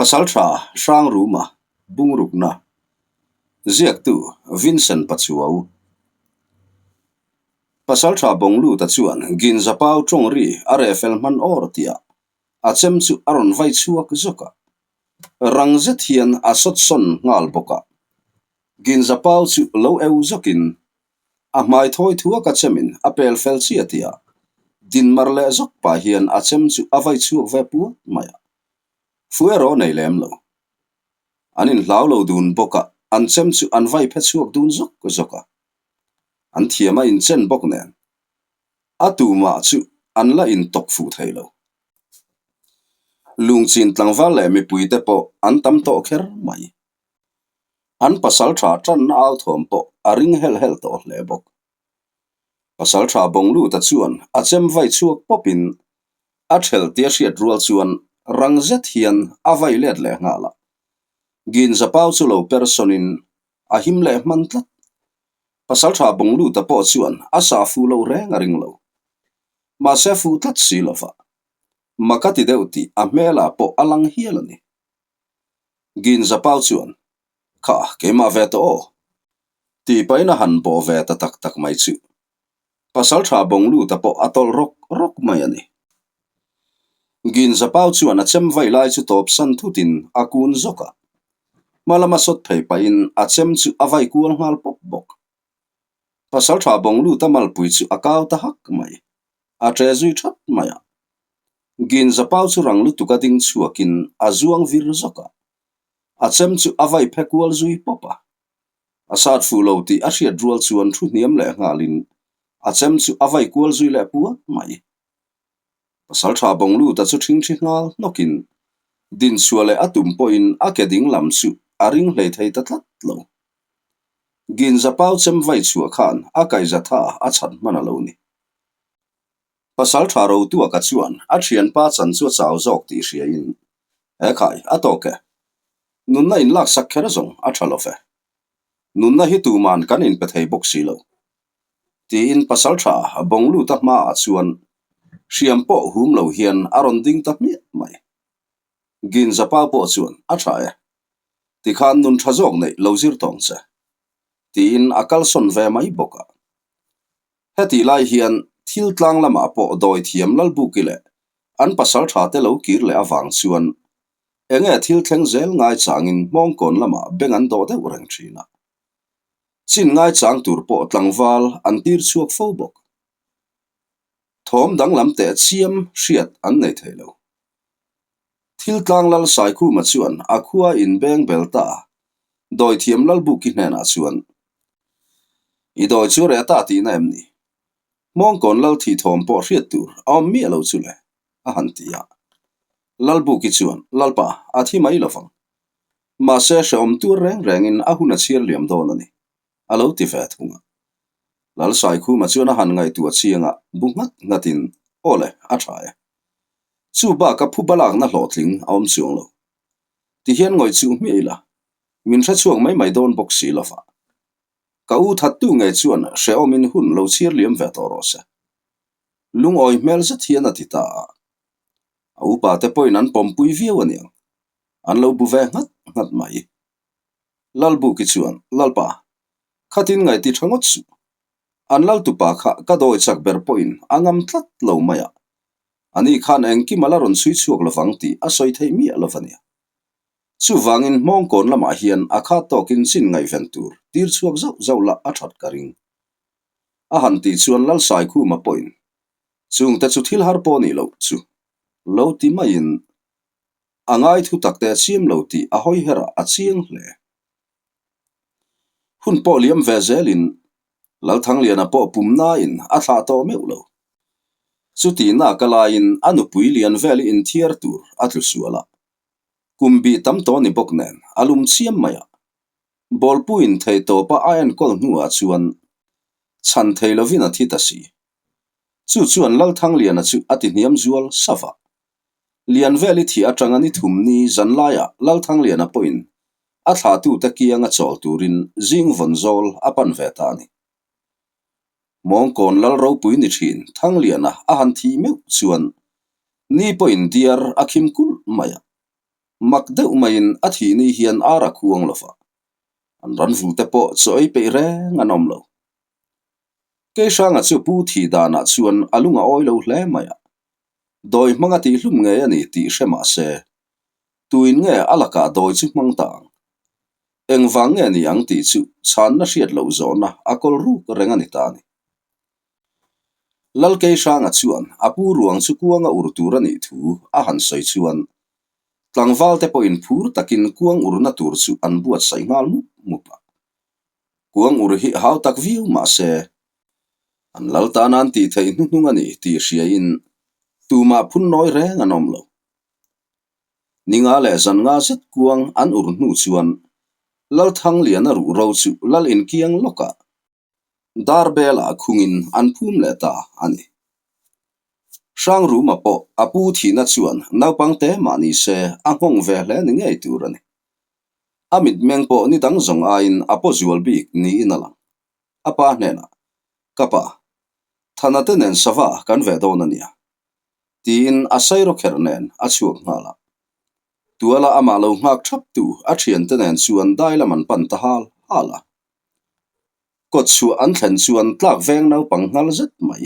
Pasaltha Hrangruma Bungrukna Ziaktu Vincent Pachuau Pasaltha Bawngluta chuan Ginza Pau tawng ri a reh fel hman awr tih ah a chem chu a rawn vai chhuak zawk a, rang zet hian a sawt sawn nghal bawk a. Ginza Pau chu lo eu zawkin a hmai thawi thuak a chemin a pel fel chiah tih ah dinmar leh zawk pah hian a chem chu a vai chhuak ve puat mai a. Fu erawh nei lem lo. An inhlau lo dun bawk a, an chem chu an vai phe chhuak dun zawk zawk a. An thiam a inchen bawk nen, a tumah chu an la intawk fuh thei lo. Lungchin tlangval leh mipuite pawh an tam tawh kher mai. An pasal tha tanna au thawm pawh a ring helh helh tawh hle bawk. Pasal tha Bawngluta chuan a chem vai chhuak pawpin a thelh tia hriat rual chuan rang zet hian a vai let leh nghal a. Ginza pau chu lo per sawnin a him leh hman tlat. Pasal tha Bawngluta pawh chuan a sa fu lo reng a ring lo. Mahse fu tlat si lova. Mak a ti deuh tih a hmelah pawh a lang hial a ni. Ginza pau chuan, Kha, keimah ve tawh aw. Tih pahin a han bawh ve ta tak tak mai chu. Pasal tha Bawngluta pawh a tawlh rawk rawk mai a ni. Ginza pau chuan a chem vai lai chu tawp san thutin a kun zawk a. Hma lama sawt phei pahin a chem chu a vai kual nghal pawp bawk. Pasal tha Bawngluta malpui chu a kau ta hak mai. A ṭe zui ṭhat mai a. Ginza pau chu rang lutuk a ding chhuakin a zuang vir zawk a. A chem chu a vai phe kual zui pawp a. A sat fuh lo tih a hriat rual chuan thu hniam leh nghalin a chem chu a vai kual zui leh puat mai. Pasal tha Bawngluta chu ṭhingṭhi nghal hnawkin dinchhuah leh a tum pawhin a ke ding lam chu a ring hlei thei ta tlat lo. Ginza pau chem vai chhuah khan a kaihza tha a chhat hman a lo ni. Pasal tha Rotuaka chuan a thianpa chan chu a chau zawk tih hriain, He khai, a tawk e. Nunna inlaksak kher zawng a tha lo ve. Nunna hi tuman kan inpe thei bawk si lo. Tiin pasal tha Bawngluta hmaah chuan hriam pawh hum lo hian a rawn ding ta hmiah mai. Ginza pa pawh chuan a tha e. Tikhan nun tha zawk neih lo zir tawng che. Tiin a kalsawn ve mai bawk a. Hetih lai hian thil tlang lamah pawh dawi thiam Lalbuki leh an pasal tha te lo kir leh avang chuan enge thil thleng zel ngai changin hmawngkawn lamah beng an dawh deuh reng thin a. Chin ngai chang tur pawh tlangval an tir chhuak fo bawk. Thawm danglam teh chiam hriat an nei thei lo. Thil tlang Lal Saikhuma chuan a khua inbeng bel ta a, dawithiam Lalbuki hnenah chuan, I dawi chu reh ta tihna em ni? Hmawngkawn Lal thih thawm pawh hriat tur a awm miah lo chu le, a han ti a. Lalbuki chuan, Lalpa, a thi mai lovang. Mahse, hrehawm tur reng rengin a hun a chhiar liam dawn a ni, a lo ti ve thung a. Lal Saikhuma chuan a han ngaihtuah chiang a, bu nghat nghatin, Aw le, a tha e. Chu bak a phuba lakna hlawhtling a awm chuang lo. Tihian ngawih chuh hmiah ila, min hre chhuak mai mai dawn bawk si lova. Ka u thattu ngei chuan hrehawmin hun lo chhir liam ve tawh rawh se. Lungawi hmel zet hian a ti ta a. A upa te pawhin an pawmpui viau aniang. An lo bu ve nghat nghat mai. Lalbuki chuan, Lalpa, khatin ngaihti tha ngawt suh. An laltupa kha ka dawi chak ber pawhin a ngam tlat lo mai a. Ani khan engkim a la rawn chhui chhuak lovang tih a sawi theih miah lo a nia. Chuvangin hmawngkawn lamah hian a khat tawkin chin ngaihven tur tir chhuak zauh zauh lah a that ka ring. A han tih chuan Lalsaikhuma pawhin chungte chu thil har pawh nih loh chu lo ti maiin a ngai thu takte a chiam lo tih a hawi herah a chiang hle. Hun pawh liam ve zelin Lalthangliana pawh pum nain a thlah tawh meuh lo. Chutihna ka laiin a nupui lian vel i inthiar tur a tlu sual a. Kum bih tam tawh ni bawk nen a lum chiam mai a. Bawlpuiin theihtawpa a enkawl hnuah chuan chhan thei lovin a thi ta si. Chu chuan Lalthangliana chu a tihniam zual sava. Lianveli thih atanga ni thum ni zan laiah Lalthangliana pawhin a thlahtute kianga chawl turin zing vawn zawl a pan ve ta a ni. Mawngkawn Lal ropui ni thin Thangliana a han thih meuh chuan ni pawhin diar a khim kulh mai a. Mak deuh maiin a thih ni hian ar a khuang lo va, an ran vulte pawh chaw ei peih reng an awm lo. Keihranga chu pu thih danah chuan a lung a awi lo hle mai a, dawi hmanga tihhlum ngei a ni tih hre mah se, tuin nge a lakah dawi chu hmang ta ang? Engvang nge ni ang tih chu chhanna hriat loh zawhna a kawl ruk reng a ni ta a ni. Lalkeihranga chuan a pu ruang chu kuanga ur tur a nih thu a han sawi chuan tlangval te pawhin phur takin kuang urna tur chu an buatsaih nghal mup mup a. Kuang ur hi hau tak viau mah se, an lal tan an tih theih hnuhnung a ni tih hriain tumah phun nawi reng an awm lo. Ninga leh zan nga zet kuang an ur hnu chuan Lalthangliana ruhro chu lal inkiang lawkah Darbel-ah khungin an phum leh ta a ni. Hrangruma pawh a pu thihna chuan naupang te mah ni se a nghawng ve hle ni ngei tur a ni. A mitmeng pawh ni dang zawng aiin a paw zual bik niin a lang. A pa hnenah, Ka pa, Thana te nen sava kan ve dawn a nia, tiin a sairawkherh nen a chhuak nghal a. Tuala amah lo nghak thaptu a thiante nen chuan dai lam an pan ta hal hal a. Kawt chhuah an thlen chuan tlak veng naupang nghal zet mai.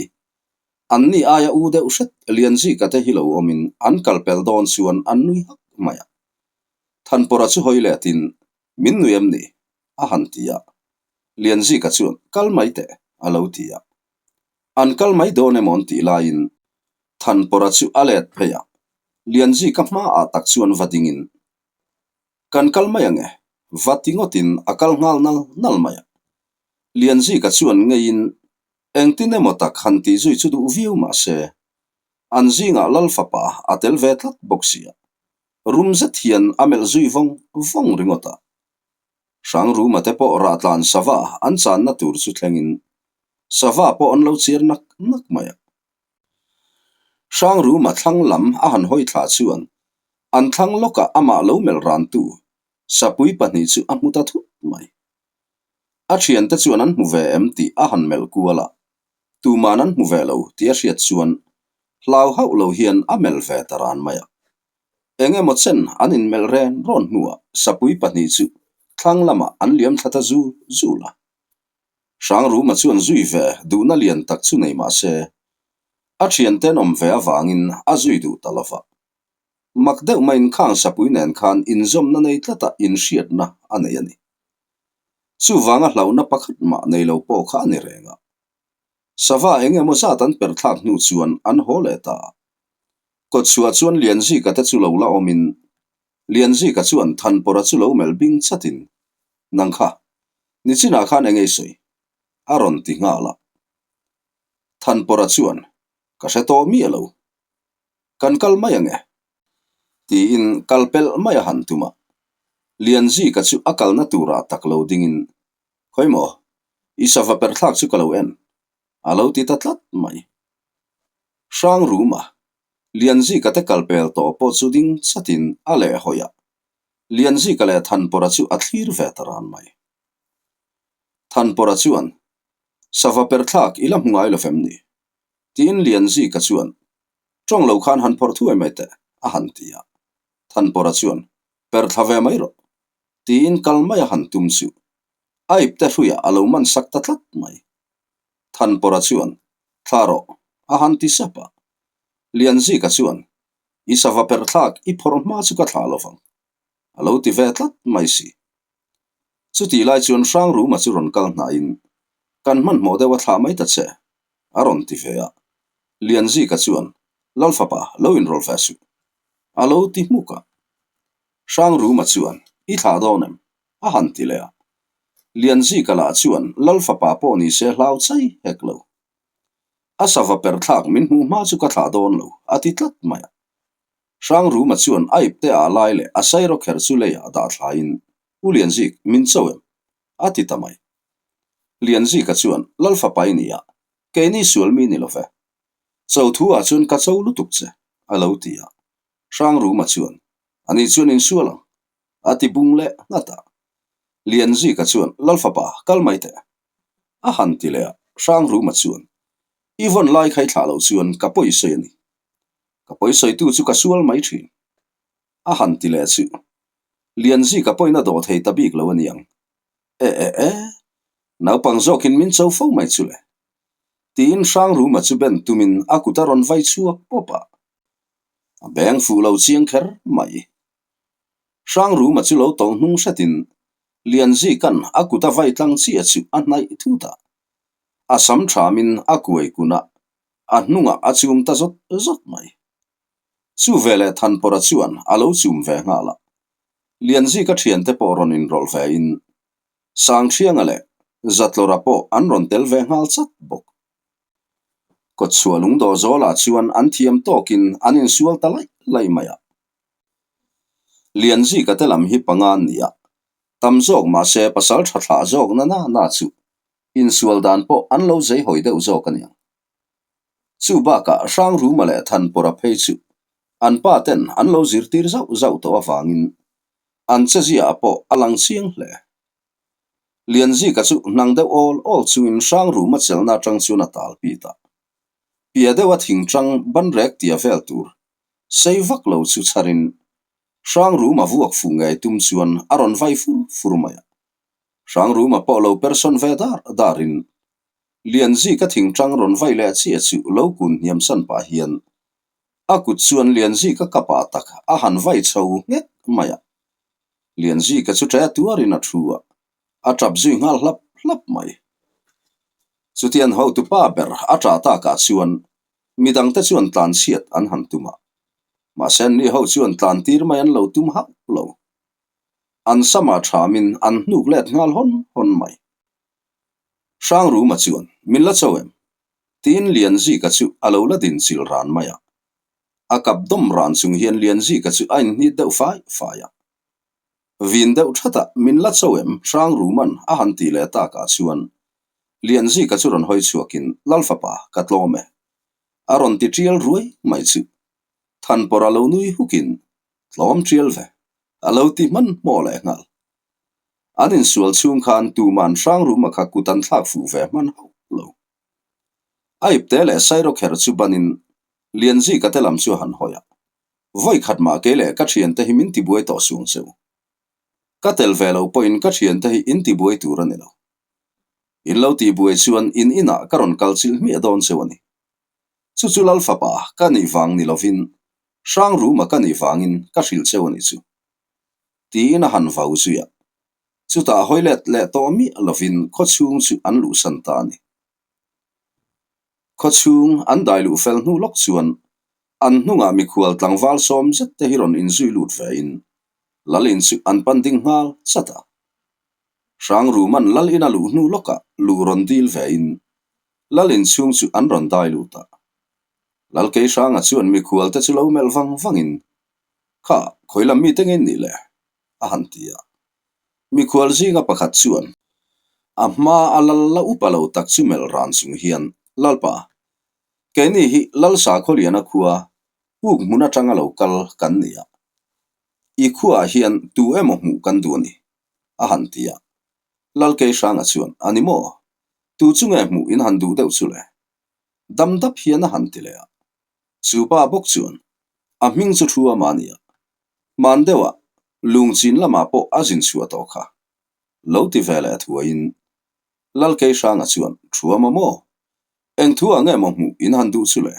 An ni aia u deuh hret Lianzika te hi lo awmin an kal pel dawn chuan an nui hak mai a. Thanpawra chu hawi letin, Min nui em ni? a han ti a. Lianzika chuan, Kal mai teh, a lo ti a. An kal mai dawn emaw an tih laiin Thanpawra chu a let phei a, Lianzika hmaah tak chuan va dingin, Kan kal mai ang e, va ti ngawtin a kal nghal nal nal mai a. Lianzika chuan ngeiin engtin emaw tak han tih zui chu duh viau mah se, an zingah Lal fapa a tel ve tlat bawk si a, rum zet hian a melh zui vawng vawng ringawt a. Hrangruma te pawh rah tlan sava an channa tur chu thlengin sava pawh an lo chiar nak nak mai a. Hrangruma thlang lam a han hawi thla chuan an thlang lawkah amah lo melh rantu sapui pahnih chu a hmu ta thut mai. A thiante chuan an hmu ve em tih a han melh kual a, tuman an hmu ve lo tih a hriat chuan hlau hauh lo hian a melh ve ta ran mai a. Eng emaw chen an inmelh ren rawn hnuah sapui pahnih chu thlang lamah an liam thla ta zul zul a. Hrangruma chuan zui ve duhna lian tak chu nei mah se, a thianten awm ve avangin a zui duh ta lo va. Mak deuh maiin khang sapui nen khan inzawmna nei tlata inhriatna a nei a ni. Chuvanga hlauhna pakhat mah nei lo pawh kha a ni reng a. Sava eng emaw zat an per thlak hnu chuan an haw leh ta a. Kawtchhuah chuan Lianzika te chu lo la awmin Lianzika chuan Thanpawra chu lo melh bing chatin, Nang kha, nichinah khan eng ei sawi? a rawn ti nghal a. Thanpawra chuan, Ka hre tawh miah lo. Kan kal mai ang e. Tiin kal pelh mai a han tum a. Lianzika chu a kalna turah tak lo dingin, Khawi maw, i sava perhthlak chu ka lo en, a lo ti ta tlat mai. Hrangruma, Lianzika te kal pel tawh pawh chu ding chatin a leh hawi a, Lianzika leh Thanpawra chu a thlir ve ta ran mai. Thanpawra chuan, Sava perthlak i la hmu ngai lo fem ni? tiin Lianzika chuan, Tawng lo khan han phawrh thuai mai teh, a han ti a. Thanpawra chuan, Perthla ve mai rawh, tiin kal mai a han tum chu a ipte hruiah a lo man sak ta tlat mai. Thanpawra chuan, Thla rawh, a han ti sap a. Lianzika chuan, I sava perh thlak i phawrh hma chu ka thlah lovang, a lo ti ve tlat mai si. Chutih lai chuan Hrangruma chu rawn kal hnaihin, Kan hmanhmawh deuh a thlah mai ta che, a rawn ti ve a. Lianzika chuan, Lalfapa, lo inrawlh ve suh, a lo ti hmuk a. Hrangruma chuan, I thlah dawn em? a han ti leh a. Lianzika lah chuan Lal fapa pawh ni se hlau chai hek lo. A sava per thlak min hmuh hma chu ka thlah dawn lo, a ti tlat mai a. Hrangruma chuan a ipte ah lai leh a sairaw kher chu leiah dah thlaiin, U Lianzik, min cho em? a ti ta mai. Lianzika chuan, Lal fapa i ni a, keini sual mi ni lo ve. Cho thu ah chuan ka cho lutuk che, a lo ti a. Hrangruma chuan, Ani chuan insual ang, a ti bung leh nghat a. Lianzika chuan, Lalfapa, kal mai teh. A han ti leh a, Hrangruma chuan, I vawn lai khai thlah loh chuan ka pawi sawi a ni. Ka pawi sawitu chu ka sual mai thin. A han ti leh chu. Lianzika pawhin a dawh thei ta bik lo a niang. E e e, naupang zawkin min cho fo mai chu le. Tiin Hrangruma chu ben tumin a kut a rawn vai chhuak pawp a. A beng fuh lo chiang kher mai. Hrangruma chu lo tawlh hnung hretin Lianzika'n a kut a vai tlang chiah chu a hnaih thut a. A sam thamin a kuai kun a, a hnungah a chum ta zawt zawt mai. Chu veleh Thanpawra chuan a lo chum ve nghal a. Lianzika thiante pawh rawn inrawlh ve in Sangthianga leh Zatlawra pawh an rawn tel ve nghal chat bawk. Kawtchhuah lungdawh zawlah chuan an thiam tawkin an insual ta laih laih mai a. Lianzika te lam hi panga an ni a, tam zawk mahse pasal tha thlah zawk na na na chu insual dan pawh an lo zeihawi deuh zawk a niang. Chu bakah Hrangruma leh Thanpawra phei chu an pa ten an lo zirtir zauh zauh tawh avangin an chezia pawh a lang chiang hle. Lianzika chu hnang deuh awl awl chungin Hrangruma chelna atang chuan a tal pit a. Pia deuha thingtang banrek tia vel tur sei vak lo chu chharin Hrangruma vuak fuh ngei tum chuan a rawn vai fur fur mai a. Hrangruma pawh lo persawn ve dar darin Lianzika thingtang rawn vai leh chiah chu lo kun hniam san pah hian a kut chuan Lianzika kapah tak a han vai chho nghek mai a. Lianzika chu ṭe tuarin a thu a, a ṭap zui nghal hlap hlap mai. Chutiang hotupa ber a ṭah takah chuan midangte chuan tlanchhiat an han tum a, mahse anni ho chuan tlantir mai an lo tum hauh lo. An samah ṭhamin an hnuk let nghal hawn hawn mai. Hrangruma chuan, Min la cho em? Tiin Lianzika chu a lo la din chil ran mai a. A kap dawm ran chung hian Lianzika chu a inhnit deuh fai fai a. Vin deuh that a, Min la cho em? Hrangruma'n a han tih leh takah chuan Lianzika chu rawn hawi chhuakin, Lalfapa, ka tlawm e. A rawn ti tial ruai mai chu. Thanpawrh a lo nui hukin, Tlawm tial ve. A lo ti hmanhmawh leh nghal. An insual chhung khan tuman Hrangruma kha kut an thlak fuh ve hman hauh lo. A ipte leh Sairawkher chu banin Lianzika te lam chu a han hawi a, Vawi khat mah kei leh ka thiante hi min tibuai tawh sung cheu. Ka tel ve lo pawhin ka thiante hi in tibuai tur a ni lo. In lo tibuai chuan in inah ka rawn kal chilh hmiah dawn cheu a ni. Chu chu Lal fapa ka nih vang ni lovin Hrangruma ka nih vangin ka hrilh cheu a ni chu. Tiin a han vau zui a. Chutah hawi let leh tawh miah lovin khawchhung chu an luhsan ta a ni. Khawchhung an dai luh fel hnu lawk chuan an hnungah mikhual tlangval sawm zet te hi rawn inzui lut ve in Lalin chu an pan ding nghal chat a. Hrangruman Lalin a luh hnu lawkah luh rawn dil ve in Lalin chhung chu an rawn dai lut a. Lalkeihranga chuan mikhual te chu lo melh vang vangin Kha, khawi lam mite nge nih le? a han ti a. Mikhual zinga pakhat chuan a hma a lal la upa lo tak chu melh ran chung hian, Lalpa, keini hi Lalsa Khawliana khua puk hmun atanga lo kal kan ni a, i khuaah hian tu emaw hmuh kan duh a ni, a han ti a. Lalkeihranga chuan, A ni maw? Tu chu nge hmuh in han duh deuh chu le? Dam dap hian a han ti leh a. Chu pa bawk chuan a hming chu thu a mah nia. Hman deuhah lungchin lamah pawh a zin chhuah tawh kha. Lo ti ve leh thuaiin Lalkeihranga chuan thu a maw maw? Eng thu ah nge maw hmuh in han duh chu le?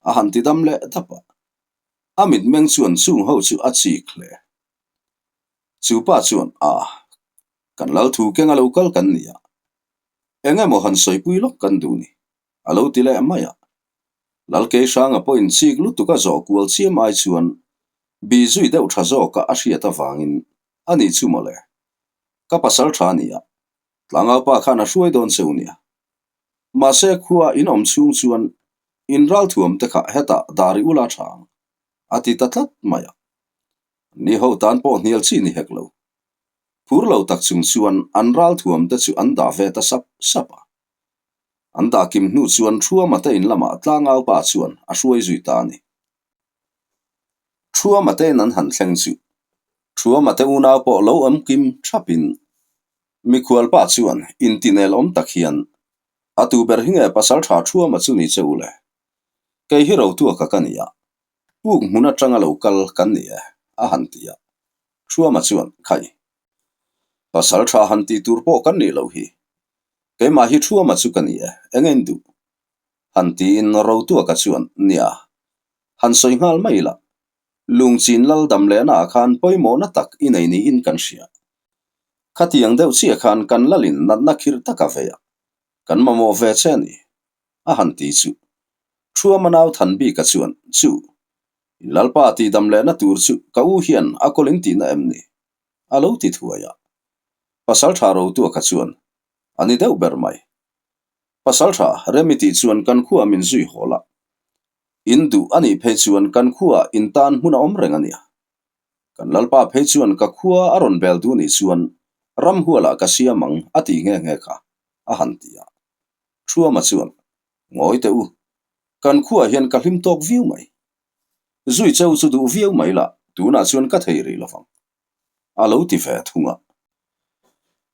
A han ti dam leh dap a. A mitmeng chuan chung ho chu a chik hle. Chu pa chuan a, kan lal thu keng a lo kal kan nia. Eng emaw han sawipui lawk kan duh ni. A lo ti leh mai a. Lalkeihranga pawhin chik lutuk a zawh kual chiam ai chuan bi zui deuh tha zawka a hriat avangin a nih chu mawle. Ka pasal tha a ni a, tlangaupa khan a hruai dawn cheu nia. Mahse khua in awm chhung chuan in ralthuam te kha hetah dari ula tha ang, a ti ta tlat mai a. Ni ho tan pawh hnial chi ni hek lo. Phur lo tak chung chuan an ralthuam te chu an dah ve ta sap sap a. An dah kim hnu chuan Thuamate in lamah tlangaupa chuan a hruai zui ta a ni. Thuamate in an han thleng chu Thuamate unau pawh lo awm kim thapin mikhualpa chuan intinel awm tak hian a tu ber hi nge pasaltha Thuama chu ni che u le? Kei hi Rotuaka ka ni a, puk hmun atanga lo kal kan ni e. A han ti a. Thuama chuan, Khai, pasal tha han tih tur pawh kan nih loh hi. Keimah hi Thuama chu ka ni e, eng en duh? Han tiin Rotuaka chuan, Nia, han sawi nghal mai la. Lungchin lal dam lehna ah khan pawimawhna tak i nei niin kan hria. Khatiang deuh chiah khan kan lalin natna khirh taka vei a, kan mamawh ve che a ni, a han ti chu. Thuama nau than bika chuan, Chu, in lalpa tih dam lehna tur chu ka u hian a kawl in tihna em ni? A lo ti thuai a. Pasaltha Rotuaka chuan, A ni deuh ber mai. Pasaltha Remi tih chuan kan khua min zui hawl a. In duh a nih phei chuan kan khuaah in tan hmun a awm reng a nia. Kan lalpa phei chuan ka khua a rawn bel duh nih chuan ramhualah ka siam ang a tih nghe nghe kha, a han ti a. Thuama chuan, Ngawi teh u, kan khuaah hian ka hlim tawk viau mai. Zui cheu chu duh viau mai lah, tunah chuan ka thei rih lovang. A lo ti ve thung a.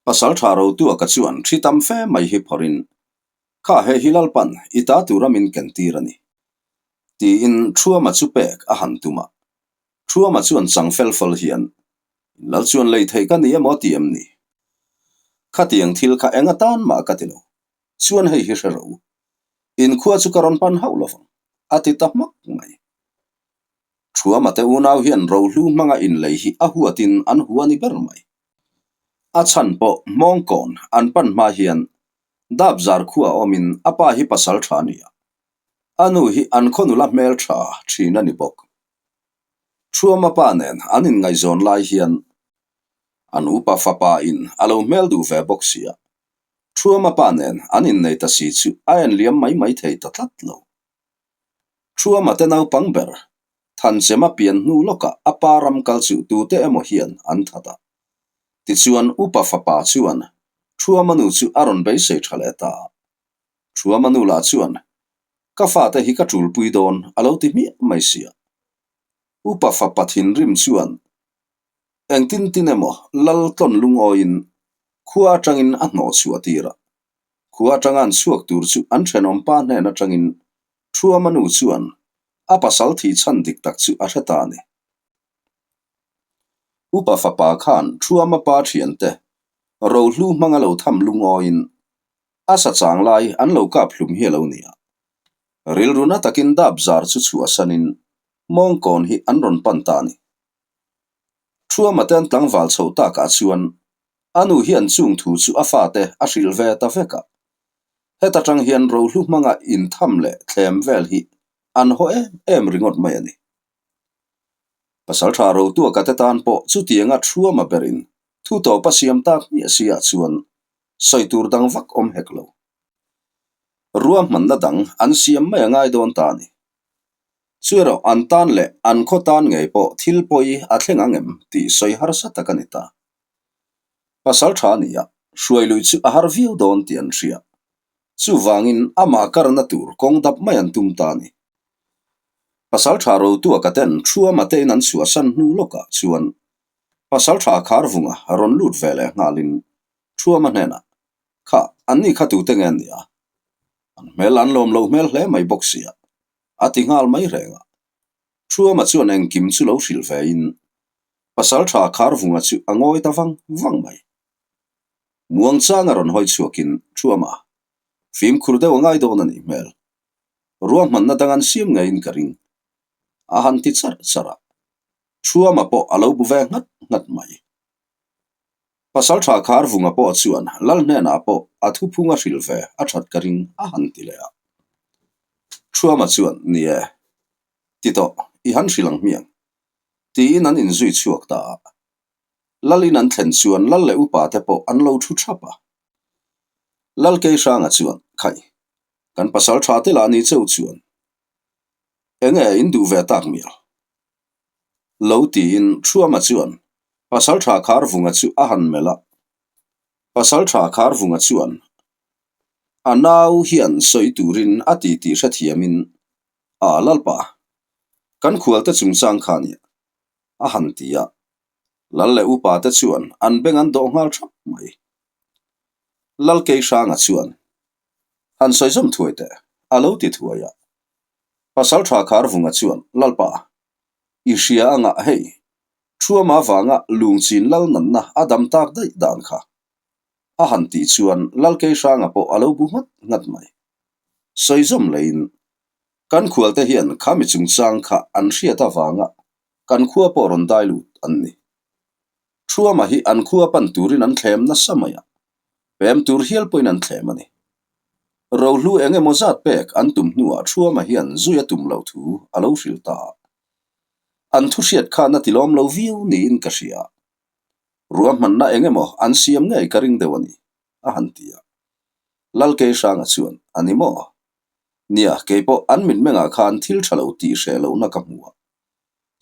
Pasal tha Rotuaka chuan thi tam fe mai hi phawrhin, Kha he hi Lalpan i ta tura min ken tir a ni. Tiin Thuama chu pek a han tum a. Thuama chuan chang fel fel hian, In lal chuan lei theih ka ni emaw ti em ni? Khatiang thil kha eng atan mah ka ti lo. Chuan hei hi hre rawh u. In khua chu ka rawn pan hauh lovang, a ti ta hmak mai. Thuama te unau hian rohlu hmanga inlei hi a huatin an hua ni ber mai. A chhan pawh Hmawngkawn an pan hma hian Dapzar khua awmin a pa hi pasal tha a ni a, a nu hi an khaw nula hmel tha thin a ni bawk. Thuama pa nen an inngaihzawn lai hian an upa fapa in a lo hmel duh ve bawk si a, Thuama pa nen an innei ta si chu a enliam mai mai thei ta tlat lo. Thuama te naupang ber, Thanchema pian hnu lawkah a pa ram kal chu tute emaw hian an that a. Tichuan upa fapa chuan Thuama nu chu a rawn beisei tha leh ta a. Thuama nu lah chuan, Ka fate hi ka tulpui dawn a lo ti hmiah mai sia. Upa fapa thinrim chuan engtin tin emaw lal tlawn lungawiin khua atangin a hnawh chhuah tir a. Khua atanga an chhuak tur chu an thenawm pa hnen atangin Thuama nu chuan a pasal thih chhan dik tak chu a hre ta a ni. Upa fapa khan Thuama pa thiante rohlu hmanga lo tham lungawiin a sa chang lai an lo kap hlum hi a lo ni a. Rilru na takin dap zar chu chhuahsanin mawngkawn hi an rawn pan ta a ni. Thuama te an tlangval chhoh takah chuan a nu hian chung thu chu a fate a hrilh ve ta vek a. Heta tang hian rohlu hmanga intham leh thlem vel hi an haw em em ringawt mai a ni. Pasaltha Rotuaka te tan pawh chutianga Thuama berin thu tawp a siam tak hmiah si ah chuan sawi tur dang vak awm hek lo. Ruahmanna dang an siam mai a ngai dawn ta a ni. Chu erawh an tan leh an khaw tan ngei pawh thil pawi a thleng ang em tih sawi harsa tak a ni ta. Pasal tha a ni a, hruai lui chu a har viau dawn tih an hria. Chuvangin amah karna tur kawng dap mai an tum ta a ni. Pasal tha Rotuaka ten Thuama tein an chhuahsan hnu lawkah chuan Pasal tha Kharvunga rawn lut ve leh nghalin Thuama hnenah, Kha, anni kha tute nge an nia? An hmel an lawm lo hmel hle mai bawk sia, a ti nghal mai reng a. Thuama chuan engkim chu lo hrilh vein Pasal tha Kharvunga chu a ngawi ta vang vang mai. Muangchanga rawn hawi chhuakin Thuama, Fimkhur deuh a ngai dawn a nih hmel. Ruahmanna dang an siam ngeiin ka ring. A han ti charh charh a, Thuama pawh a lo bu ve nghat nghat mai. Pasal tha Kharvunga pawh chuan Lal hnenah pawh a thuphung a hrilh ve a that ka ring a han ti leh a. Thuama chuan, Ni e, ti tawh, i han hrilh ang hmiang. Tiin an inzui chhuak ta a. Lalin an thlen chuan Lal leh upa te pawh an lo thu thap a. Lal Keihranga chuan, Khai, kan pasal tha te lah ni cheu chuan enge in duh ve tak mial? Lo tiin Thuama chuan pasal tha Kharvunga chu a han melh a. Pasal tha Kharvunga chuan a nau hian sawi turin a ti tih hrethiamin, A Lalpa, kan khualte chungchang kha nia, a han ti a. Lal leh upa te chuan an beng an dawh nghal thap mai. Lal Keihranga chuan, Han sawi zawm thuai teh, a lo ti thuai a. Pasal tha Kharvunga chuan, Lalpa, i hria anga hei. Thuama vanga lungchin lal natna a dam tak daih dan kha. A han tih chuan Lalkeihranga pawh a lo bu nghat nghat mai. Sawi zawm leiin, Kan khualte hian khami chungchang kha an hriat avanga kan khua pawh rawn dai lut an ni. Thuama hi an khua pan turin an thlem nasa mai a, pem tur hial pawhin an thlem a ni. Rohlu eng emaw zat pek an tum hnuah Thuama hian zui a tum loh thu a lo hrilh ta a. An thu hriat khan a tilawm lo viau niin ka hria. Ruahmanna eng emaw an siam ngei ka ring deuh a ni, a han ti a. Lalkeihranga chuan, A ni maw? Nia, keipawh an mitmengah khan thil tha lo tih hreh lohna ka hmu a.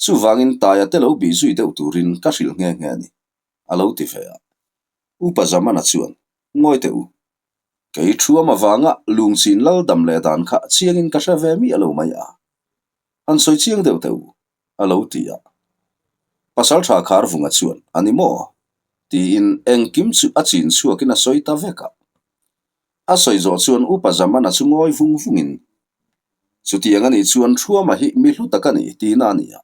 Chuvangin taia te lo bih zui deuh turin ka hrilh nghe nghe a ni, a lo ti ve a. Upa Zamana chuan, Ngawi teh u. Kei thuam avanga lungchin lal dam leh dan kha chiangin ka hre ve miah lo mai a. Han sawi chiang deuh teh u, a lo ti a. Pasaltha Kharvunga chuan, A ni maw? tiin engkim chu a chin chhuakin a sawi ta vek a. A sawi zawh chuan Upa Zamana chu ngawi vung vungin, Chutiang a nih chuan Thuama hi mi hlu tak a ni tihna a ni a.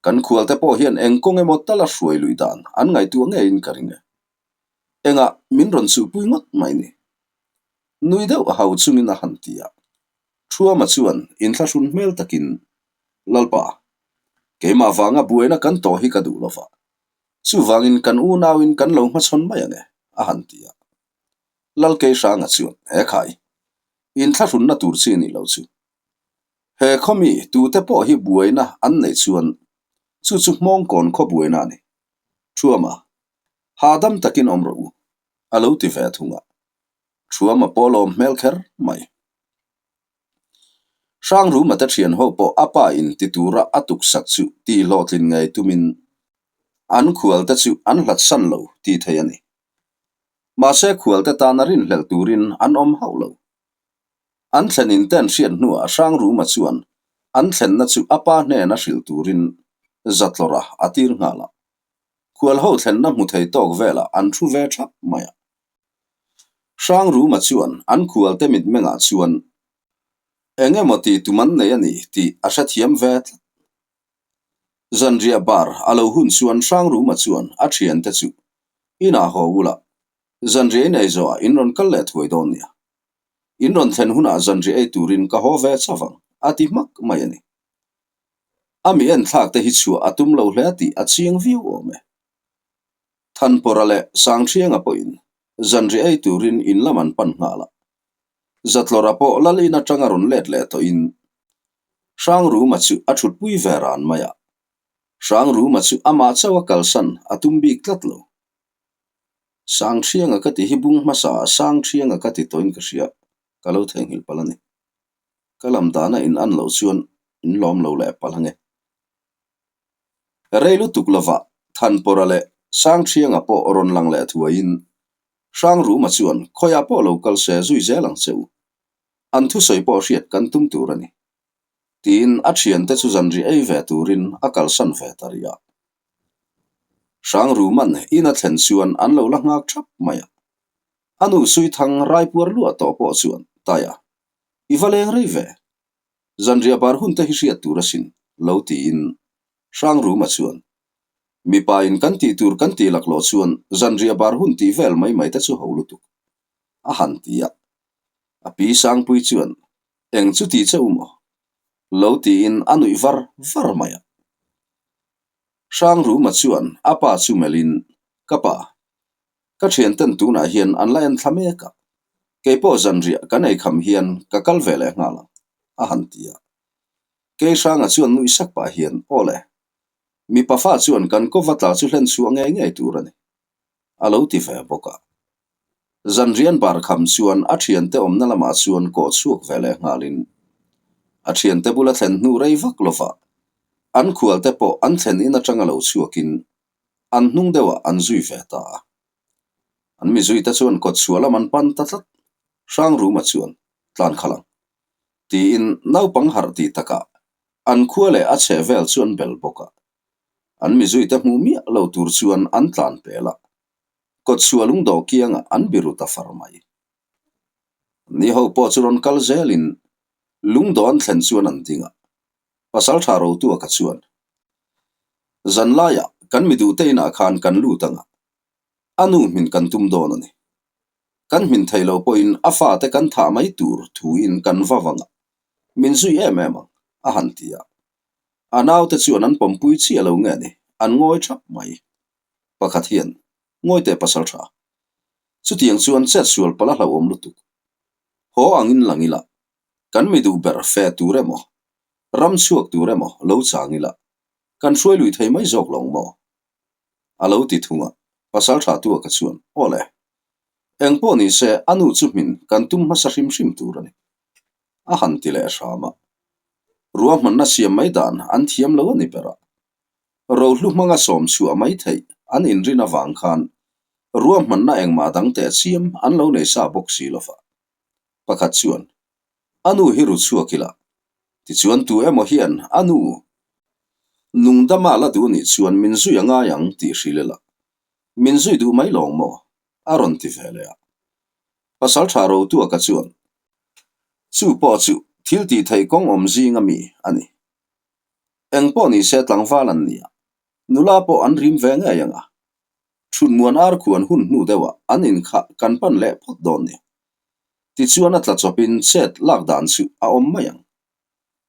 Kan khualte pawh hian eng kawng emaw tal a hruai lui dan an ngaihtuah ngeiin ka ring e. Engah min rawn chuhpui ngawt mai ni. Nui deuh hau chungin a han ti a. Thuama chuan inthlahrun hmel takin, Lalpa, keimah vanga buaina kan tawh hi ka duh lova, chuvangin kan unauin kan lo hmachhawn mai ang e, a han ti a. Lalkeihranga chuan, He khai, inthlahrunna tur chi a nih loh chu. He khaw mi tute pawh hi buaina an neih chuan chu chu hmawngkawn khaw buaina a ni. Thuama, hahdam takin awm rawh u, a lo ti ve thung a. Thuama pawh lawm hmel kher mai. Hrangruma te thian ho pawh a pa in ti tura a tuksak chu tih hlawhtlin ngei tumin an khual te chu an hlat san lo tih thei a ni. Mahse khual te tana rinhlelh turin an awm hauh lo. An thlen in ten hriat hnuah Hrangruma chuan an thlenna chu a pa hnena hrilh turin Zatlawra a tir nghal a. Khual ho thlenna hmu thei tawk velah an thu ve thap mai a. Hrangruma chuan an khualte mitmengah chuan eng emaw tih tum an nei a ni tih a hrethiam ve tlat. Zanriah bar a lo hun chuan Hrangruma chuan a thiante chu inah haw ula, zanriah in ei zawhah in rawn kal leh thuai dawn nia. In rawn thlen hunah zanriah ei turin ka haw ve chauh ang, a ti hmak mai a ni. A mi enthlak te hi chhuah a tum lo hle tih a chiang viau awm e. Thanpawra leh Sangthianga pawhin zanriah ei turin in lam an pan nghal a. Zatlawra pawh lal in atanga rawn let leh tawhin Hrangruma chu a thutpui ve ran mai a. Hrangruma chu amah chauh a kalsan a tum bik tlat lo. Sangthianga ka ti hi bung hmasa ah Sangthianga ka ti tawhin ka hria, ka lo theihnghilh palh a ni. Ka lam dana in an loh chuan in lawm lo leh palh ange. Rei lutuk lovah Thanpawra leh Sangthianga pawh rawn lang leh thuaiin Hrangruma chuan khawiah pawh lo kal se zui zel ang che u. An thusawi pawh hriat kan tum tur a ni. Tiin a thiante chu zanri ei ve turin a kalsan ve ta rih a. Hrangruman in a thlen chuan an lo la nghak thap mai a. A nu Suithang raipuar luah tawh pawh chuan, Taia, i va leng rei ve. Zanriah bar hun te hi hriat tur asin, lo tiin Hrangruma chuan, Mipa in kan tih tur kan tih laklawh chuan zanriah bar hun tih vel mai mai te chu ho lutuk, a han ti a. A pi Sangpui chuan, Eng chu ti che u maw? Lo tiin a nuih var var mai a. Hrangruma chuan a pa chu melhin, Ka pa, ka thianten tunah hian an la en thla mek a, keipawh zanriah kan eikham hian ka kal ve leh nghal ang, a han ti a. Kei Hranga chuan nuih sak pah hian, Aw le, mipa fa chuan kan kawva tla chu hlen chhuah ngei ngei tur a ni, a lo ti ve bawk a. Zanrian bar kham chuan a thiante awmna lamah chuan kawh chhuak ve leh nghalin a thiante bula thlen hnu rei vak lovah an khualte pawh an thlen in atanga lo chhuakin an hnung deuhah an zui ve ta a. An mi zuite chuan kawt chhuah lam an pan ta tlat. Hrangruma chuan tlan khalh ang tiin naupang harh tih takah an khua leh a chheh vel chu an bel bawk a. An mi zuite hmuh miah lo tur chuan an tlan pel a. Kawtchhuah lungdawh kiangah an biru ta far mai. Ni ho pawh chu rawn kal zelin lungdawh an thlen chuan an ding a, Pasaltha Rotua ka chuan, Zanlaiah kan mi duhte inah khan kan lut ang a, a nu hmin kan tum dawn a ni. Kan hmin thei lo pawhin a fate kan thah mai tur thuin kan va vang a, min zui em em ang, a han ti a. A naute chuan an pawmpui chiah lo nge ni, an ngawi thap mai. Pakhat hian, Ngawi teh pasal tha. Chutiang chuan chet sual palh a hlauhawm lutuk. Haw angin lang ila, kan mi duh ber fe tur emaw, ram chhuak tur emaw lo chang ila, kan hruai lui thei mai zawk lo maw? A lo ti thung a, pasal tha tu a ka chuan, Aw le, eng pawh ni se a nu chu hmin kan tum hmasa hrim hrim tur a ni. A han ti leh hram a. Ruahmanna siam mai dan an thiam lo a ni ber a. Rohlu hmanga sawm chhuah mai theih an inrin avang khan ruahmanna engmah dang teh chiam an lo nei sa bawk si lo va. Pakhat chuan, A nu hi ru chhuak ila, tichuan tu emaw hian a nu nungdama la duh nih chuan min zui a ngai ang tih hrilh ila, min zui duh mai lawng maw? a rawn ti ve leh a. Pasal tha rotua ka chuan, Chu pawh chu thil tih theih kawng awm zing a mi a ni. Eng pawh ni se tlangval an nia, nula pawh an rim ve ngei ang a. Thutmuan ar khuan hun hnu deuhah an inkhah kan pan leh phawt dawn ni. Tichuan a tla chawpin chet lak dan chu a awm mai ang.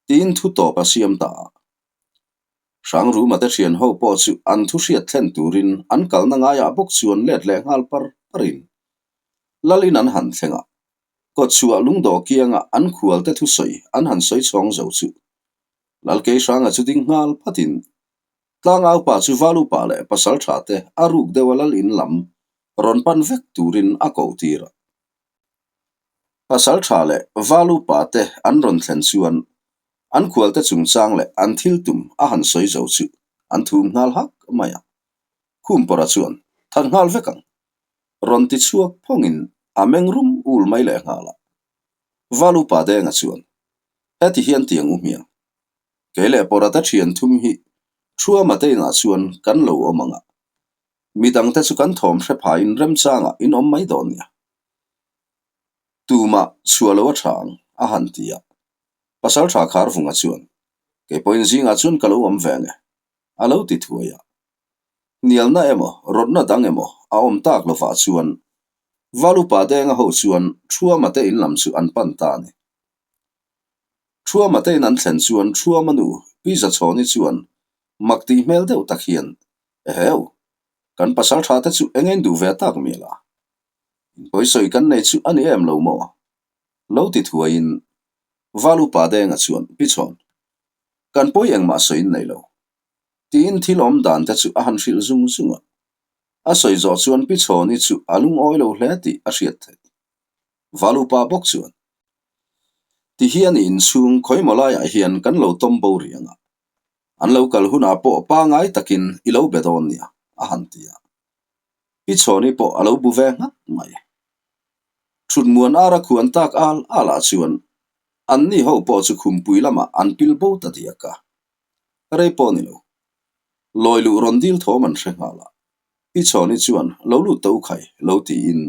Tiin thu tawp a siam ta a. Hrangruma te thian ho pawh chu an thu hriat thlen turin an kalna ngaiah bawk chuan let leh nghal par parin Lalin an han thleng a. Kawtchhuah lungdawh kianga an khualte thusawi an han sawi chhawng zo chu Lalkeihranga chu ding nghal phatin Tlangaupa chu Valupa leh Pasaltha te a ruk deuh a lal in lam rawn pan vek turin a ko tir a. Pasaltha leh Valupa te an rawn thlen chuan an khualte chungchang leh an thil tum a han sawi zo chu an thum nghal hak mai a. Khumpawrha chuan that nghal vek ang rawn ti chhuak phawngin a meng rum ul mai leh nghal a. Valupa Denga chuan heti hian tiang u hmiang. Kei leh Pawrata thian thum hi Thuama te inah chuan kan lo awm ang a, midangte chu kan thawm hre phaiin remchangah in awm mai dawn nia. Tumah chhuah lo a tha ang, a han ti a. Pasaltha Kharvunga chuan, Kei pawhin zingah chuan ka lo awm ve nge, a lo ti thuai a. Hnialna emaw, rawtna dang emaw a awm tak lovah chuan Valupa Denga ho chuan Thuama te in lam chu an pan ta a ni. Thuama tein an thlen chuan Thuama nu Pi Zachhawni chuan mak tih hmel deuh tak hian, Eheu, kan pasal tha te chu eng ein duh ve tak mial a? Inpawisawi kan nei chu a ni em lo maw? Lo ti thuaiin Val Upa Denga chuan, Pi Chhawn, kan pawi engmah sawiin nei lo. Tiin thil awm dan te chu a han hrilh zung zung a. A sawi zawh chuan Pi Chhawni chu a lungawi lo hle tih a hriat theih. Valupa bawk chuan, Ti hian i inchhung khawimaw laiah hian kan lo tawm bo rih ang a, an lo kal hunah pawh pangai takin i lo be dawn nia, a han ti a. Pi Chhawni pawh a lo bu ve nghat mai. Thutmuan ara khuan tak al alah chuan anni ho pawh chu khumpui lamah an pil bo ta diak a. Rei pawh ni lo. Lawi luh rawn dil thawm an hre nghal a. Pi Chhawni chuan lo lut ta u khai lo tiin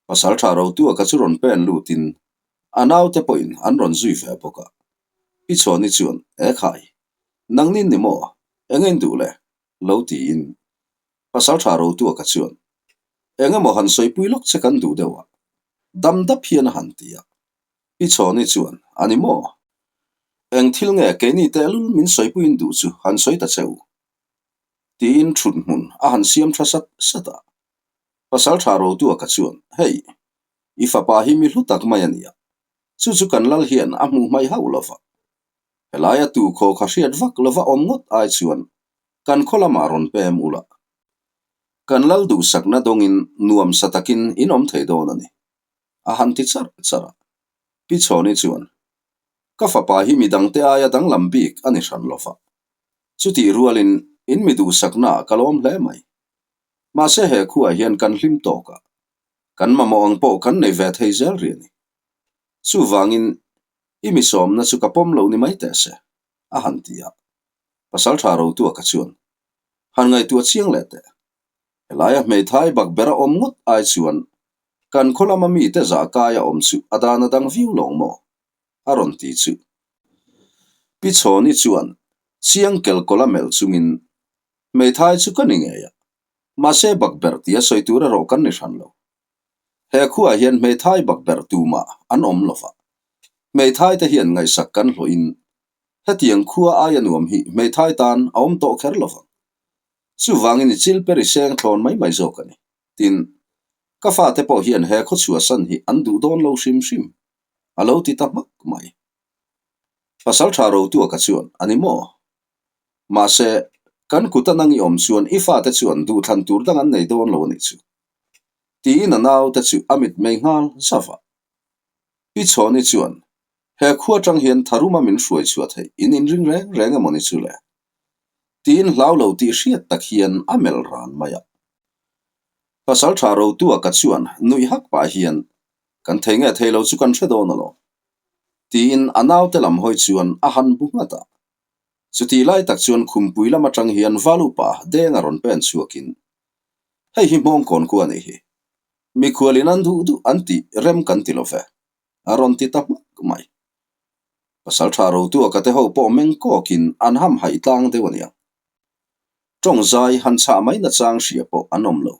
Pasal tha rotua ka chu rawn pen lutin a naute pawhin an rawn zui ve bawk a. Pi Chhuani chuan, E khai, nangnin ni maw? Eng in duh le? lo tiin Pasal tha rotua ka chuan, Eng emaw han sawipui lawk che kan duh deuh a, dam dap hian a han ti a. Pi Chhuani chuan, A ni maw? Eng thil nge keini tehlul min sawipuiin duh chu han sawi ta che u? tiin thut hmun a han siam tha sat sat a. Pasal tha rotua ka chuan, Hei, i fapa hi mi hlu tak mai a nia. Chu chu kan lal hian a hmuh hmai hauh lo va. Helaia tu khaw kha hriat vak lova awm ngawt ai chuan kan khaw lamah rawn pem ula. Kan lal duhsakna dawngin nuamsa takin in awm thei dawn a ni. A han ti charh charh a. Pi Chhawni chuan, Ka fapa hi midangte aia danglam bik a ni hran lo va. Chutih rualin in mi duhsaknaah ka lawm hle mai. Mahse he khuaah hian kan hlim tawk a, kan mamawh ang pawh kan nei ve thei zel rih a ni. Chuvangin i mi sawmna chu ka pawm lo ni mai teh se, a han ti a. Pasaltha Rotua ka chuan, Han ngaihtuah chiang leh teh. Helaia hmeithai bak bera awm ngawt ai chuan kan khaw lama mite zah kaia awm chu a dan a dang viau lawng maw? a rawn ti chu. Pi Chhawni chuan chiang kelkawla melh chungin. Hmeithai chu ka ni ngei a, mahse bakberh tia sawi tur erawh kan ni hran lo. He khuaah hian hmeithai bakberh tumah an awm lo va, hmeithai te hian ngaihsak kan hlawhin hetiang khua aia nuam hi hmeithai tan a awm tawh kher lo vang. Chuvangin i chil per i seng thlawn mai mai zawk a ni. Tin, ka fate pawh hian he khaw chhuahsan hi an duh dawn lo hrim hrim, a lo ti ta hmak mai. Pasal tha Rotuaka chuan, A ni maw? Mahse, kan kut a nang i awm chuan i fate chuan duhthlan tur dang an nei dawn lo a nih chu. Tiin a naute chu a mitmei nghal zauh a. Pi Chhawni chuan, He khua atang hian tharuma min hruai chhuah theih in inring reng reng emaw ni chu le? Tiin hlau lo tih hriat tak hian a melh ran mai a. Pasal tha Rotua ka chuan nuih hak pah hian, Kan thei nge thei lo chu kan hre dawn alawm. Tiin a naute lam hawi chuan a han bu nghat a. Chutih lai tak chuan khumpui lam atang hian Valupa deng a rawn pen chhuakin, Hei hi hmawngkawn khu a nih hi. Mikhualin an duh duh an tih rem kan ti lo ve, a rawn ti ta hmak mai. Pasal tha rotua ka te ho pawh meng kawkin an ham haih tlang deuh a niang. Tawng zai han chhah mai nachang hria pawh an awm lo.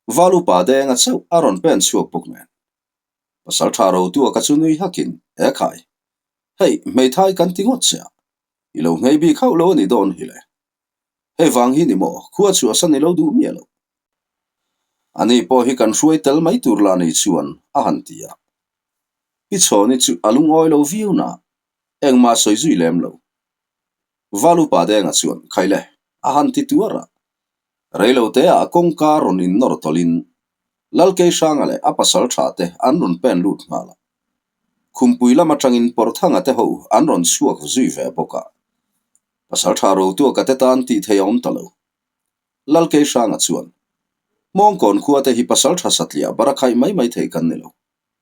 Valupa deng a chauh a rawn pen chhuak bawk nen. Pasal tha rotua ka chu nui hakin, E khai, hei hmeithai kan ti ngawt che a, i lo nghei bik hauh lo a ni dawn hi le. Hei vang hi ni maw, khua chhuahsan i lo duh miah lo. Ani pawh hi kan hruai tel mai tur lah nei chuan a han ti a. Pi Chhawni chu a lungawi lo viau na, engmah sawi zui lem lo. Val upa Denga chuan, Khai le, a han ti tuar a. Reiloteah kawngka rawn innawr tawlhin Lalkeihranga leh a pasal tha te an rawn pen lut nghal a. Khumpui lam atangin Pawrthanga te ho an rawn chhuak zui ve bawk a. Pasal tha Rotuaka te tan tih thei a awm ta lo. Lalkeihranga chuan, Hmawngkawn khua te hi pasal tha satliah bara khaih mai mai thei kan ni lo.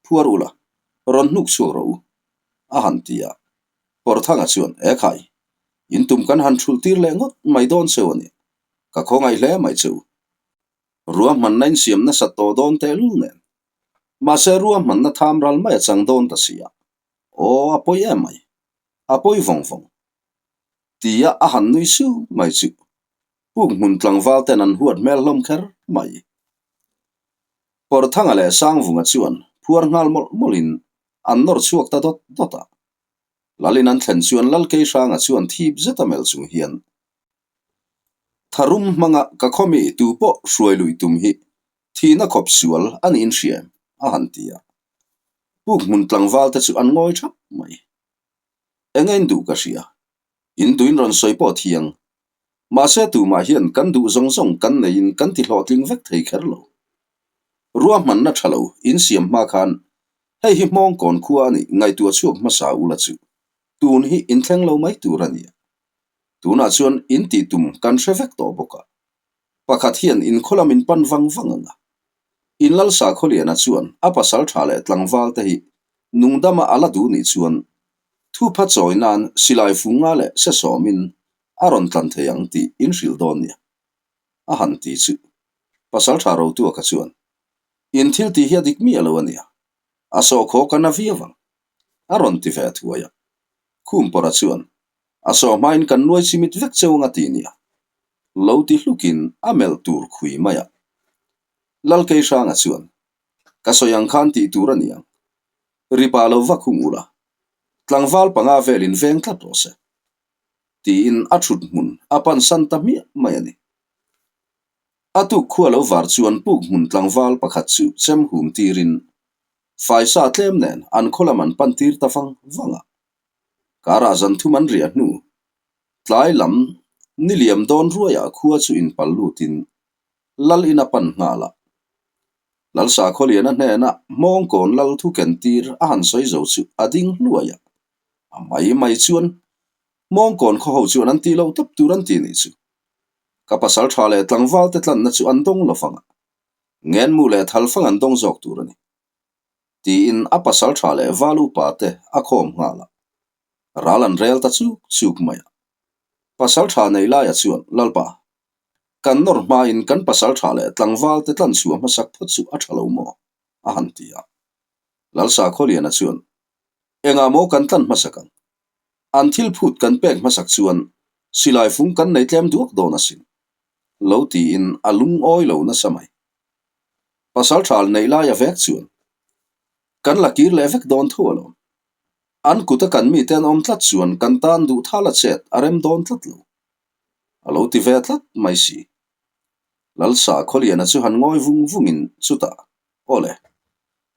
Phuar ula, rawn hnuk chhuak rawh u, a han ti a. Pawrthanga chuan, E khai, in tum kan han thulh tir leh ngawt mai dawn cheu a ni. Ka khawngaih hle mai cheu. Ruahmanna insiam nasat tawh dawn tehlul nen. Mahse ruahmanna tham ral mai a chang dawn ta si a. Aw, a pawi em mai. A pawi vawng vawng. Tia a han nui su mai chu puk hmun tlangval ten an huat hmel hlawm kher mai. Pawrthanga leh Sangvunga chuan phuar nghal mawlh mawlhin an nawr chhuak ta dawt dawt a. Lalin an thlen chuan Lalkeihranga chuan thip zeta melh chung hian Tharum hmanga ka khawmi tu pawh hruai luih tum hi thihna khawp sual a niin hria em? a han ti a. Puk hmun tlangval te chu an ngawi thap mai. Eng in duh ka hria. In duhin rawn sawi pawh thiang. Mahse tumah hian kan duh zawng zawng kan neiin kan ti hlawhtling vek thei kher lo. Ruahmanna tha lo in siam hma khan hei hi hmawngkawn khua a nih ngaihtuah chhuak hmasa ula chu tun hi in thleng lo mai tur a nia. Tunah chuan in tih tum kan hre vek tawh bawk a. Pakhat hian in khaw lam in pan vang vang ang a. In Lalsa Khawliana chuan a pasal tha leh tlangval te hi nungdama a la duh nih chuan thupha chawi nan silai funga leh se sawmin a rawn tlan thei ang tih in hrilh dawn nia. A han ti chu. Pasal tha Rotuaka chuan, In thil tih hi a dik miah lo a nia. A sawhkhaw ka na viau ang. A rawn ti ve thuai a. Khumpawrha chuan, A saw hmain kan nuai chimit vek cheu anga ti nia. Lo ti hlukin a melh tur khui mai a. Lalkeihranga chuan, Ka sawi ang khan tih tur a ni ang. Ripa lo va khung ula, tlangval panga velin veng tlat rawh se. Tiin a thut hmun a pansan ta hmiah mai a ni. A tuk khua lo var chuan puk hmun tlangval pakhat chu chem hum tirin faisa tlem nen an khaw lam an pan tir ta vang vang a. Karah zan thum an riah hnu, tlai lam ni liam dawn ruaiah khua chu inpal lutin lal in a pan nghal a. Lalsa Khawliana hnena hmawngkawn lal thu ken tir a han sawi zo chu a ding hluai a, a mai mai chuan hmawngkawn khaw ho chuan an tih loh tawp tur an ti nih chu. Ka pasal tha leh tlangval te tlanna chu an dawng lo fang a, ngenmu leh thalfang an dawng zawk tur a ni. Tiin a pasal tha leh val upa te a khawm nghal a, ral an rel ta chuk chuk mai a. Pasal tha nei laia chuan, Lalpa, kan nawr hmain kan pasal tha leh tlangval te tlan chhuah hmasak phawt chu a tha lo maw? a han ti a. Lalsa Khawliana chuan, Engah maw kan tlan hmasak ang? An thil phut kan pek hmasak chuan. Silai fung kan nei tlem duak dawn asin. Lo tiin a lungawi lo nasa mai. Pasal ṭhal neih laia vek chuan kan la kir leh vek dawn tho alawm. An kuta kan mite an awm tlat chuan kan tan duh thal a chet a rem dawn tlat lo. A lo ti ve tlat mai si. Lalsa Khawliana chu han ngawi vung vungin chutah, Aw le,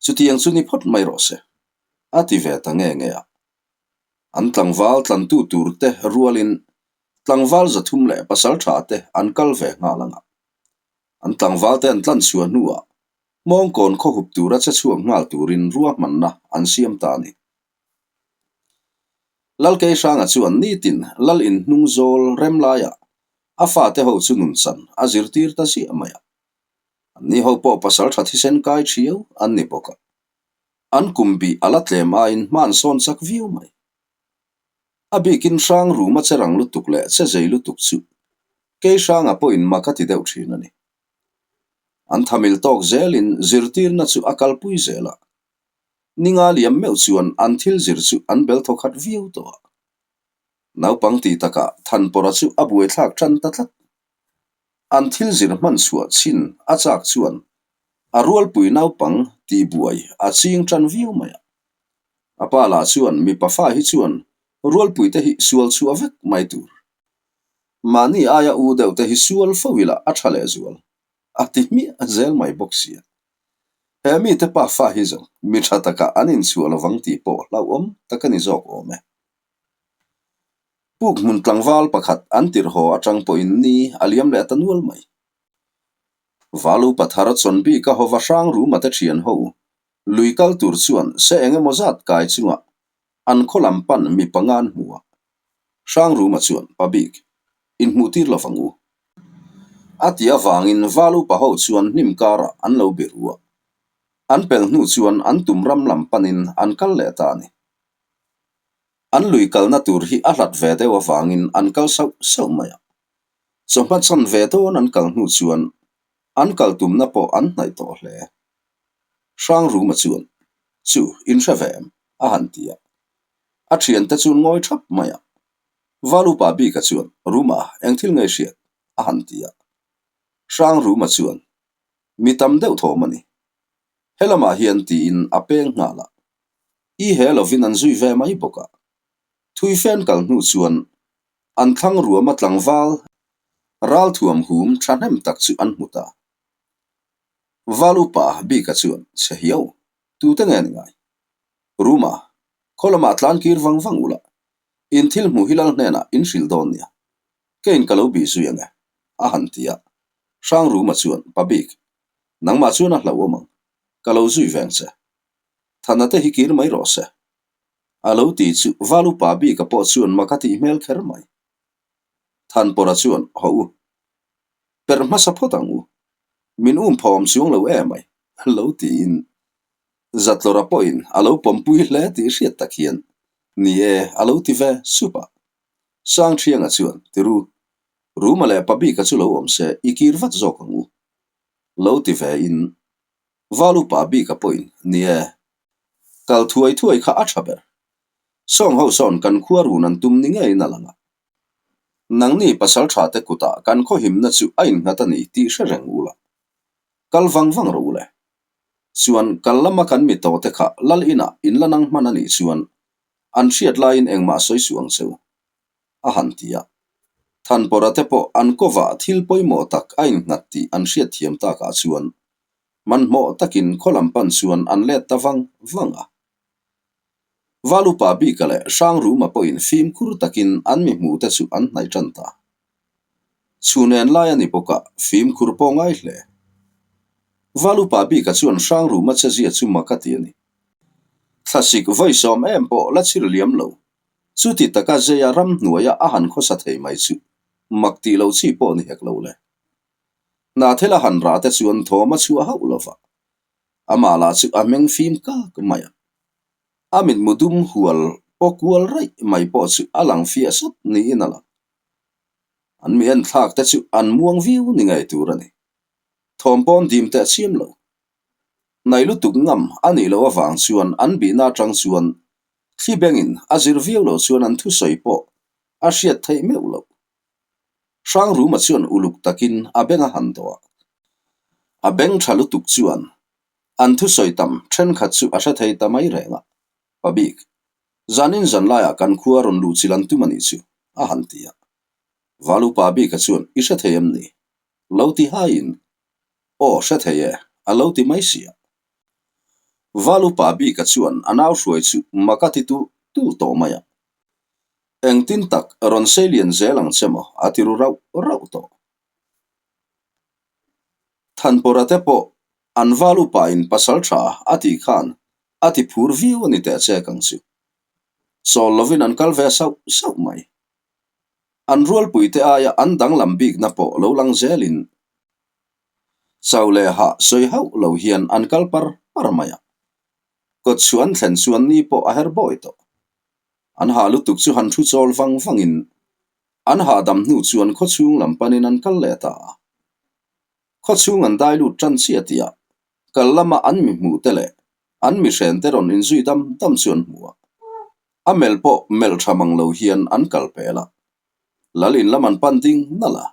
chutiang chu ni phawt mai rawh se, a ti ve ta nge nge a. An tlangval tlantu tur te rualin tlangval 300 leh pasal tha te an kal ve nghal ang a. An tlangval te an tlan chhuah hnuah Hmawngkawn khawhup tura che chhuak nghal turin ruahmanna an siam ta a ni. Lalkeihranga chuan nitin Lal inhnung zawl rem laiah a fate ho chu nunchan a zirtir ta ziah mai a. Anni ho pawh pasal tha thisen kai thiau an ni bawk a. An kum bih a la tlem aiin hman sawn chak viau mai. A bikin hrang ruma che rang lutuk leh che zei lutuk chu Keihranga pawhin mak a ti deuh thin a ni. An thamil tawk zelin zirtirna chu a kalpui zel a. Ninga liam meuh chuan an thil zir chu an bel thaw khat viau tawh a. Naupang tih takah Thanpawrha chu a buaithlak tan ta tlat. An thil zir hman chhuah chin a chak chuan a rualpui naupang tih buai a ching tan viau mai a. A pa lah chuan mipa fa hi chuan rualpui te hi sual chhuah vek mai tur. Mahni aia u deuh te hi sual fo ila a tha leh zual a ti hmiah zel mai bawk sia. He mite pa fa hi zawng mi tha takah an inchhuah lovang tih pawh hlauhawm tak a ni zawk awm e. Puk hmun tlangval pakhat an tirh haw atang pawhin ni a liam leh ta nual mai. Valu pathar chawn bik a hova hrang ruma te thian ho lui kal tur chuan se eng emaw zat kai chungah an khaw lam pan mi panga an hmu a. Hrang ruma chuan pa bik inhmuh tir lo vang u. A ti avangin Valu pa ho chuan hnim karah an lo be ru a. An pel hnu chuan an tum ram lam panin an kal leh ta a ni. An lui kalna tur hi a hlat ve deuh avangin an kal sauh sauh mai a. Chawhma chan ve dawn an kal hnu chuan an kal tumna pawh an hnaih tawh hle. Hrang Ruma chuan, Chu, in hre ve em? a han ti a. A thiante chu ngawi thap mai a. Valupa bika chuan, Ruma, eng thil nge hriat? a han ti a. Hrang Ruma chuan, Mi tam deuh thawm a ni. Helamah hian tiin a peng nghal a. I he lovin an zui ve mai bawk a. Thui fen kal hnu chuan an thlang ruama tlangval ralthuam hum thahnem tak chu an hmu ta. Val upa bika chuan chhe hiau, tute nge ni ngai? Ruma, khaw lamah tlan kir vang vang ula, in thil hmuh hi lal hnenah in hrilh dawn nia. Keiin ka lo bih zui ang e, a han ti a. Hrang Ruma chuan, Pa bik, nangmah chuan a hlauhawm ang, ka lo zui veng che. Thana te hi kir mai rawh se. A lo ti chu Val upa bika pawh chuan mak a tih hmel kher mai. Thanpawrha chuan, Haw u, perh hmasa phawt ang u. Min um phawm chuang lo em ai, lo tiin Zatlawra pawhin a lo pawmpui hle tih hriat tak hian, Ni e, a lo ti ve sup a. Sangthianga chuan, Tiru, Ruma leh Pabika chu lo awm se, i kir vat zawk ang u. Lo ti ve in Val upa bika pawhin, Ni e, kal thuai thuai kha a tha ber. Sawng ho sawn kan khua run an tum ni ngeiin a lang a. Nangni pasal tha te kutah kan khaw himna chu a innghat a ni tih hre reng u la. Kal vang vang rawh u le. Chuan kal lama kan mi tawh te kha lal inah in la nang hman a nih chuan an hriat laiin engmah sawi suh ang che u, a han ti a. Thanpawrha te pawh an kawvah thil pawimawh tak a innghat tih an hriatthiam takah chuan hmanhmawh takin khaw lam pan chuan an let ta vang vang a. Val upa bika leh Hrangruma pawhin fimkhur takin an mi hmuhte chu an hnaih tan ta. Chhun en lai a ni bawk a, fimkhur pawh ngai hle. Val upa bika chuan Hrangruma chezia chu mak a ti a ni. Thlasik vawi sawm em pawh la chhir liam lo. Chuti taka zeia ramhnuaia a han khawsa thei mai chu mak tih loh chi pawh ni hek lo le. Hnathela han rah te chuan thawm a chhuah hauh lo va, amah lah chu a meng fim kak mai a. A mitmu dum hual paw kual raih mai pawh chu a lang fiah sawt niin a lang. An mi enthlak te chu an muang viau ni ngei tur a ni. Thawm pawn dim teh chiam lo. Hnai lutuk ngam a nih loh avang chuan an bihna atang chuan thli bengin a zir viau loh chuan an thusawi pawh a hriat theih meuh loh. Hrangruma chuan uluk takin a beng a han dawh a. A beng tha lutuk chuan an thusawi tam thenkhat chu a hre thei ta mai reng a. Pabik, zanin zan laiah kan khua rawn luh chil an tum a nih chu, a han ti a. Valupa bika chuan i hre thei em ni? Lo ti haiin, Aw, hre thei e, a lo ti mai si a. Valupa bika chuan a nau hruai chu mak a ti tulh tulh tawh mai a. Engtin tak rawn sei lian zel ang che maw? a ti ru rauh rauh tawh. Thanpawrha te pawh an val upain pasal tha a tih khan a ti phur viau a ni teh chek ang chu. Chawl lovin an kal ve sauh sauh mai. An rualpuite aia an danglam bikna pawh lo lang zelin chau leh hah sawi hauh lo hian an kal par par mai a. Kawt chhuah an thlen chuan ni pawh a her bawi tawh. An hah lutuk chu han thu chawl vang vangin an hahdam hnu chuan khawchhung lam panin an kal leh ta a. Khawchhung an dai lut tan chiah tihah kal lama an mi hmuh te leh an mi hren te rawn inzui dam dam chu an hmu a. A melh pawh melh tha mang lo hian an kal pel a. Lal in lam an pan ding nalh a.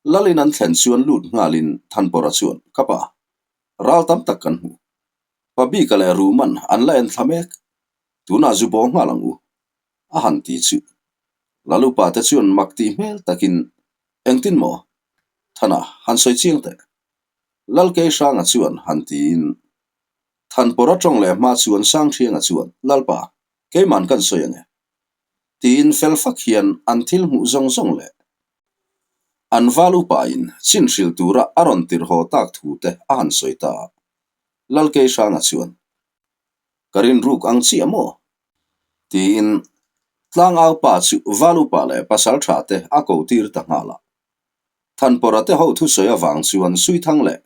Lal in an thlen chuan lut nghalin Thanpawrha chuan, Ka pa, ral tam tak kan hmu. Pa bika leh Ruman an la en thla mek. Tunah zu baw nghal ang u, a han ti chu. Lalupa te chuan mak tih hmel takin, Engtin maw? Thana, han sawi chiang teh. Lalkei Hranga chuan han tiin, Thanpawrha tawng leh hma chuan Sangthianga chuan, Lalpa, keiman kan sawi ang e. Tiin fel fak hian an thil hmuh zawng zawng leh an val upain chin hrilh tura a rawn tirh haw tak thu te a han sawi ta a. Lalkei Hranga chuan, Ka rinruk ang chiah maw? Tiin tlangau pa chu val upa leh pasal tha te a ko tir ta nghal a. Thanpawrha te ho thusawi avang chuan Suithang leh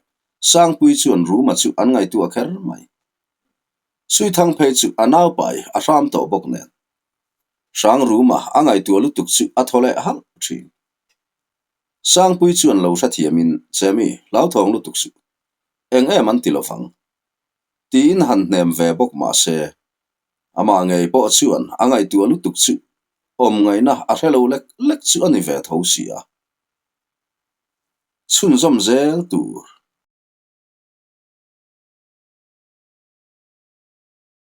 Sangpui chuan Ruma chu an ngaihtuah kher mai. Suithang phei chu a naupai a hram tawh bawk nen. Hrang Ruma a ngaihtuah lutuk chu a thaw leh halh thin. Sangpui chuan lo hrethiamin, Chemi, hlauthawng lutuk suh. Eng em an ti lovang. Tiin han hnem ve bawk mah se, amah ngei pawh chuan a ngaihtuah lutuk chu awm ngaihna a hre lo lek lek chu a ni ve tho si a. Chhunzawm zel tur.